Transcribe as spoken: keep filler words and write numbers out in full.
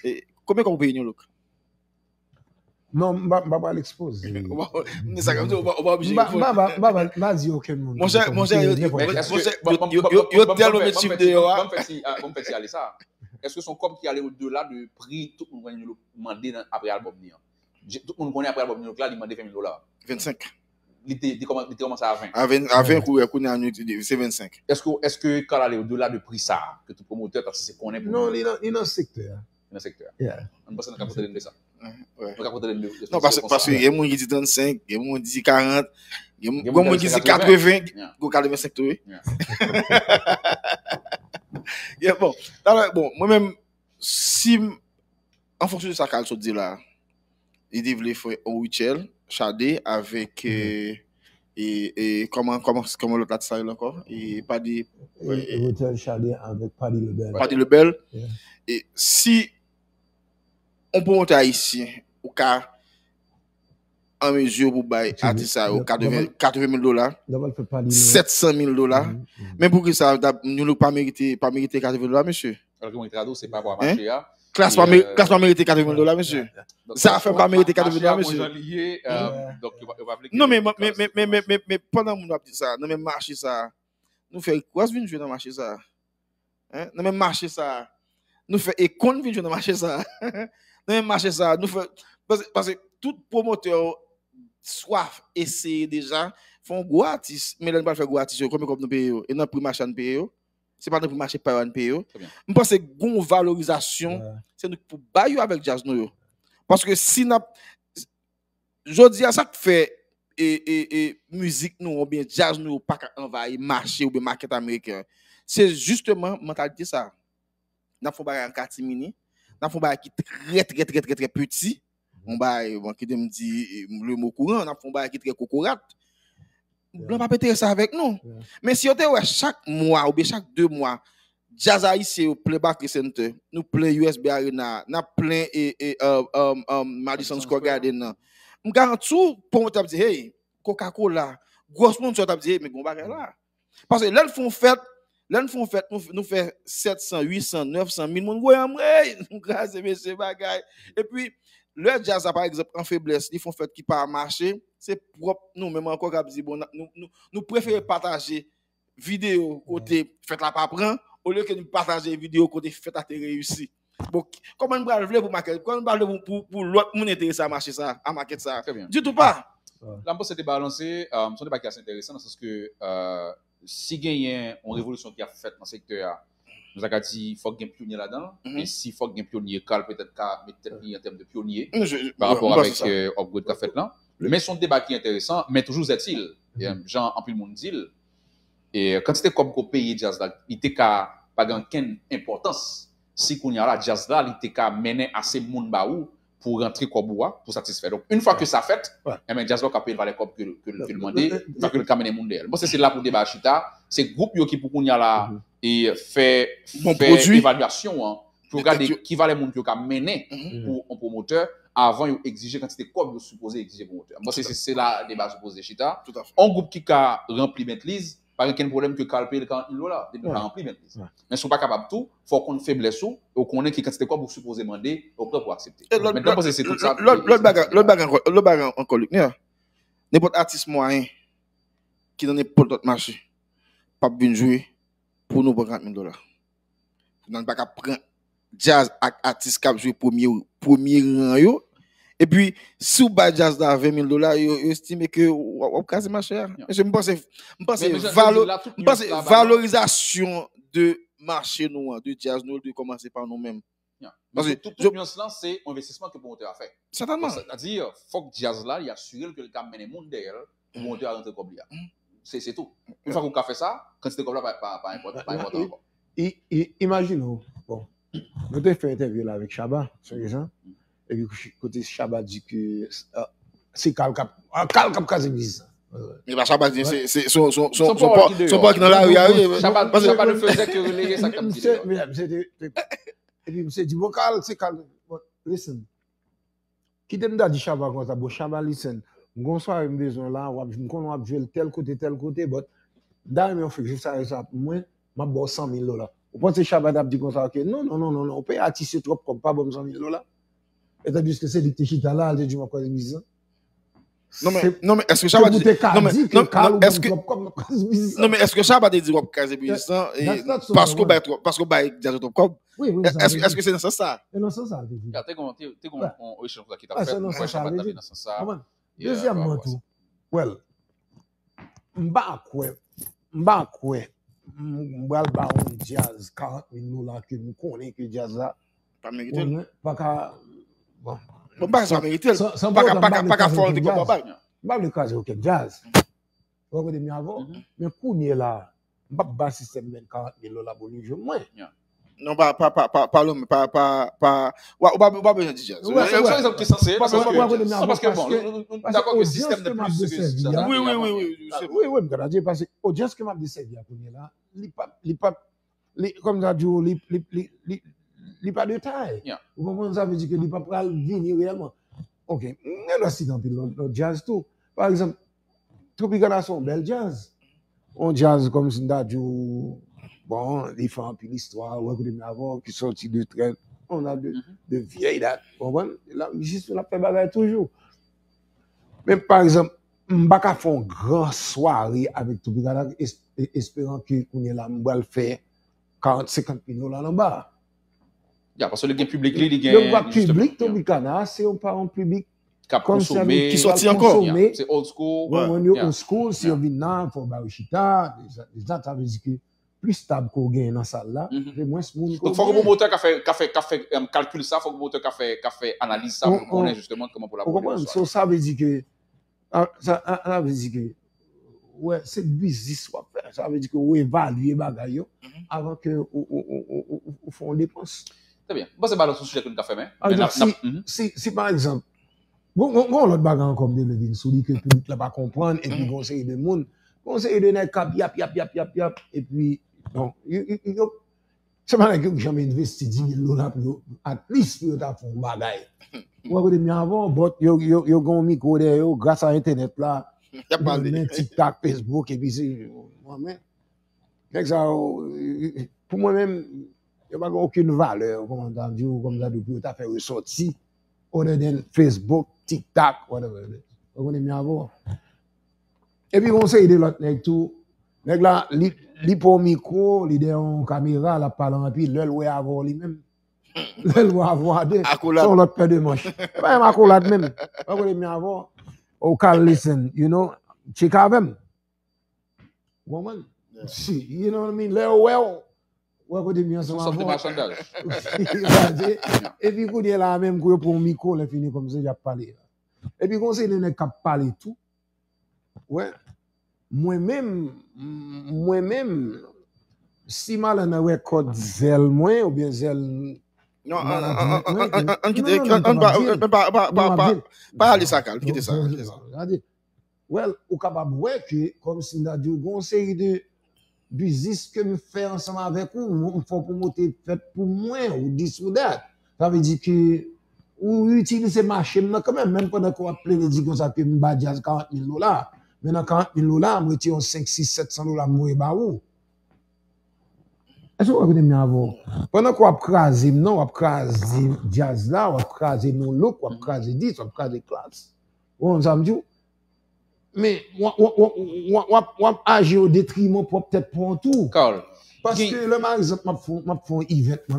E, konbyen kòb ou peye New Look? Non, m pa pral ekspoze. Ou pa oblije. M pa di okenn moun. Monchè, monchè, yo tèlman met chif deyò a. Bon, m fè ti ale sa. Èske se yon kòb ki ale odela de pri tout moun konnen New Look mande apre albòm ni an? Tout moun konnen apre albòm New Look la, li mande ven mil dola. Vennsenk. Li te kòmanse a ven. A ven, kounye a nou se vennsenk. Èske èske Carl ale odela de pri sa ke tout pwomotè ta sanse konnen pou Non, li nan sektè a. Nan sektè a. Ann pase nan ka pote de sa. Non, paske gen moun ki di trannsenk, gen moun ki di karant, gen moun ki di katreven, gen katrevensenk tou wi. Bon, talè, bon, mwen menm, si m, an fonksyon de sa Carl sot di la, li te vle fè on Rutshelle, Shadé avèk e, e, kòman, kòman, kòman lòt atis la rele ankò? E Paddy. Rutshelle, Shadé avèk Paddy Lebel. Paddy Lebel. E si on pwomotè ayisyen ou ka an mezi pou bay atis sa yo katreven mil dola, sèt san mil dola, men poukisa New Look pa merite, pa merite katreven mil dola, mesye? Klas pa merite katreven mil dola, mesye. Zafèm pa merite katreven mil dola, mesye. Non, men pandan moun ap di sa, nan menm mache sa, nou fè Rick Ross vin jwe nan mache sa. Nan menm mache sa, nou fè Akon vin jwe nan mache sa. Nan menm mache sa, nou fè. Paske tout pwomotè yo swa eseye deja fè yon gwo atis, men lè nou pral fè gwo atis yo, konbyen kòb nou peye yo? E nan pri mache a n peye yo? Se pa nan pri mache pa yo a n peye yo? M panse gon valorizasyon se nou ki pou bay yo avèk djaz nou yo. Paske si n ap Jodi a, sa k fè e, e, e, mizik nou oubyen djaz nou yo pa ka anvayi mache oubyen makèt ameriken an, se jisteman mantalite sa. N ap fè yon bagay an katimini, n ap fè yon bagay ki trè, trè, trè, trè, trè piti, yon bagay, bon, kite m di le mo kouran, n ap fè yon bagay ki trè kokorat. Blan p ap enterese avèk nou. Men si yo te wè chak mwa oubyen chak de mwa, djaz ayisyen yo plen Barclays Center, nou plen U S B Arena, n ap plen e, e, um, um, um, Madison Square Garden nan. M garanti w, pwomotè ap di, hey, Coca-Cola, gwo sponsor t ap di, hey, men gon bagay la. Paske lè n fè yon fèt, lè n fè yon fèt, nou, nou fè sèt san, uit san, nèf san, mil moun voye anmwey, nou kraze mesye bagay. Epi, lè djaz la, pa egzanp, an feblès, li fè yon fèt ki pa mache, se pwòp nou menm ankò k ap di, bon, nou, nou, nou prefere pataje videyo kote fèt la pa pran, olye ke nou pataje videyo kote fèt la te reyisi. Bon, kòman n pral vle pou makèt, kòman n pral vle pou, pou, pou lòt moun enterese a mache sa, a makèt sa? Ditou pa. La, m panse te balanse, se yon deba ki ase enteresan nan sans ke si genyen yon revolisyon ki ap fèt nan sektè a, nou ta ka di fòk gen pyonye ladan l, e si fòk gen pyonye, Carl petèt ka met tèt li an tèm de pyonye pa rapò avèk upgrade k ap fèt lan. Men se yon deba ki enteresan, men toujou zètil, jan anpil moun di l, e kantite kòb ke w peye djaz la, li te ka pa gen okenn enpòtans si kounye a la, djaz la, li te ka mennen ase moun ba ou pou rantre kòb ou a, pou satisfè. Donk, yon fwa ke sa fèt, enben, djaz la w ka peye l valè kòb ke, ke, ke l mande, yon fwa ke l ka mennen moun dèyè l. M panse se la pou deba a chita, se gwoup yo ki pou kounye a la e fè, fè evalyasyon an, pou gade ki valè moun ke yo ka mennen pou yon pwomotè, avan yo egzije kantite kòb yo sipoze egzije pwomotè. M panse se, se la deba sipoze chita. Yon gwoup ki ka ranpli Bentley's, pa gen kenn pwoblèm ke Carl peye l karant mil dola, depi l ka ranpli Bentley's. Men si w pa kapab tou, fò w konn feblès ou, e w konnen ki kantite kòb ou sipoze mande, e w prè pou aksepte. Men m panse se tout sa. Lòt bagay, lòt bagay ankò, lòt bagay ankò, Luckner, nenpòt atis mwayen ki nan nenpòt lòt mache p ap vin jwe pou nou pran karant mil dola. Nan pa ka pran djaz ak atis k ap jwe premye, premye ran yo. Epi, si w bay djaz la ven mil dola, yo, yo estime ke w ap, w ap kraze mache a. Mesye, m panse, m panse, valo, m panse valorizasyon de mache nou an, de djaz nou, dwe kòmanse pa nou menm. Paske tout, tout nyans lan, se yon envestisman ke pwomotè a fè. Sètènman. Sètadi, fòk djaz la, li asire l ke l ka mennen moun dèyè l, pou pwomotè a rantre kòb li a. Se, se tou. Yon fwa ke w ka fè sa, kantite kòb la pa, pa, pa enpòtan, pa enpòtan ankò. Imajine w, bon, nou te fè entèvyou la avèk Shabba, se rezon. Epi kote Shabba di ke se Carl k ap, Carl k ap kraze biznis. E pa Shabba di, se, se, se, se, se, se pawòl ki nan lari a, wi. Shabba, Shabba ne faisait que relayer sa k ap di deyò. Epi misye di, bon, Carl, se Carl. Bon, listen. Kite m ta di Shabba konsa, bon, Shabba, listen. M gon sware m bezwen la, w ap, m konnen w ap jwe l tèl kote, tèl kote, but m ta renmen w fè jou sa, jou sa pou mwen, m ap ba w san mil dola. Ou panse Shabba t ap di konsa, ok, non, non, non, non, non, ou peye atis yo twòp kòb, pa ban m san mil dola. Etandiske se li ki te chita la, l te di m ap kwaze biznis lan. Non, men, non, men, èske Shabba di, non, men, non, non, èske, non, men, èske Shabba te di w ap kraze biznis lan paske w bay twòp, paske w bay djaz twòp kòb? Èske, èske se nan sans sa? E nan sans sa, te di. Te gon, te gon yon echanj ki t ap fèt, mwen kwè Shabba t ap nan sans sa. Dezyèmman tou, well, m pa kwè, m pa kwè, m pral ba yon djaz karant mil dola ke m konnen ke djaz la pa merite l. Pa ka, bon. Bon, pa sa merite l. Pa ka, pa ka, pa ka fè l te kòb bay. M pa vle kraze okenn djaz. Ou konnen m avè w, men kounye la, m p ap ba sistèm menm karant mil dola pou li jwenn mwen. Non, pa, pa, pa, pa, pa, pa, pa, pa, ou pa, ou pa bezwen di djaz. Ou wè, se yon egzanp ki sanse, paske, paske, paske, paske, bon, nou dakò ke sistèm de plis se sistèm. Wi, wi, wi, wi, wi, wi, wi, m ka di, paske odyans ke m ap desèvi a kounye la, li pa, li pa, li, kòm sa di w, li, li, li, li, li pa de tay. Ou konprann? Sa vle di ke li pa pral vini reyèlman. Ok, m gen dwa site anpil lòt, lòt djaz tou. Pa egzanp, Tropicana se yon bèl djaz. Yon djaz kòmsi m ta di w, bon, li fè anpil istwa, ou wè kote m avè w, ki sòti de trè, on a de, de vyèy dat, ou konprann? La, jis l ap fè bagay toujou. Men, pa egzanp, m pa ka fè yon gran sware avèk Tropicana, es-, e-, esperan ke kounye la, m pral fè karant, senkant mil dola nan ba a. Ya, paske li gen piblik li, li gen, piblik Tropicana, se yon pa yon piblik k ap konsome, ki sòti ankò. Se old school. Ou konprann, yo old school, si yo vin la, fò w ba yo chita, deza, deza, sa vle di ke plis tab ke w genyen nan sal la, se mwens moun ke w genyen. Donk, fòk yon pwomotè ka fè, ka fè, ka fè, em, kalkil sa, fòk yon pwomotè ka fè, ka fè analiz sa, pou l konnen jisteman kòman pou l abòde yon sware. So, sa vle di ke, a, sa, a, sa vle di ke, wè, se biznis w ap fè. Sa vle di ke w evalye bagay yo avan ke ou, ou, ou, ou, ou, ou fè yon depans. Trè byen. M panse balans yon sijè ke nou ka fèmen. Men n ap, n ap, si, si, si, pa egzanp, Gon, gon, gon lòt bagay ankò m te vle vin sou li ke piblik la pa konprann, epi gon seri de moun, gon seri de nèg k ap yap, yap, yap, yap, yap, epi, bon, yo, yo, yo, se pa nèg yo ki janm envesti dis mil dola pou yo, at least pou yo ta fè yon bagay. Ou wè kote m ye avè w, but yo, yo, yo gen yon mikwo dèyè yo, gras a entènèt la, y ap pale. Men TikTok, Facebook, epi se, mwen, men, Nèg sa yo, pou mwen menm, yo pa gen okenn valè, kòman ta di w, kòm sa di w, pou yo ta fè resòti, other than Facebook, TikTok, whatever. Ou konnen m ye avè w. Epi gon seri de lòt nèg tou. Nèg la, li, li pran yon mikwo, li dèyè yon kamera, l ap pale anpil, lè l wè avè w li menm. Lè l wè avè w a de, se yon lòt pè de manch. Pa menm akolad menm. Ou konnen m ye avè w. Ou ka listen, you know, tcheke avè m. Ou konprann? Si, you know what I mean? Lè yo wè w, wè kote m ye ansanm avè w. Epi kounye la menm, kou yo pran yon mikwo, lè fini kòmsi y ap pale. Epi gon seri de nèg k ap pale tou. Wè, mwen menm, mwen menm, si Malann nan rekòd zèl mwen, oubyen zèl maladivèt mwen, ann kite, ann pa, pa, pa, pa ale sa, Carl, kite sa, kite sa. Well, ou kapab wè ke, kòmsi m ta di w, gen yon seri de biznis ke m fè ansanm avèk ou, m fè w pwomote fèt pou mwen, ou this ou that. Sa vle di ke ou itilize mache m nan kanmenm, menm pandan ke w ap plede di konsa ke m ba djaz karant mil dola. Men nan karant mil dola, m retire yon senk, sis, sèt san dola m voye ba ou. Èske w wè kote m ye avè w? Pandan ke w ap kraze m nan, w ap kraze djaz la, w ap kraze No Look, w ap kraze dis, w ap kraze Klass. Ou konprann sa m di w? Men, w ap, w ap, w ap, w ap, w ap aji o detriman pwòp tèt pa w tou. Paske lè, pa egzanp, m ap fè, m ap fè yon event, mwen,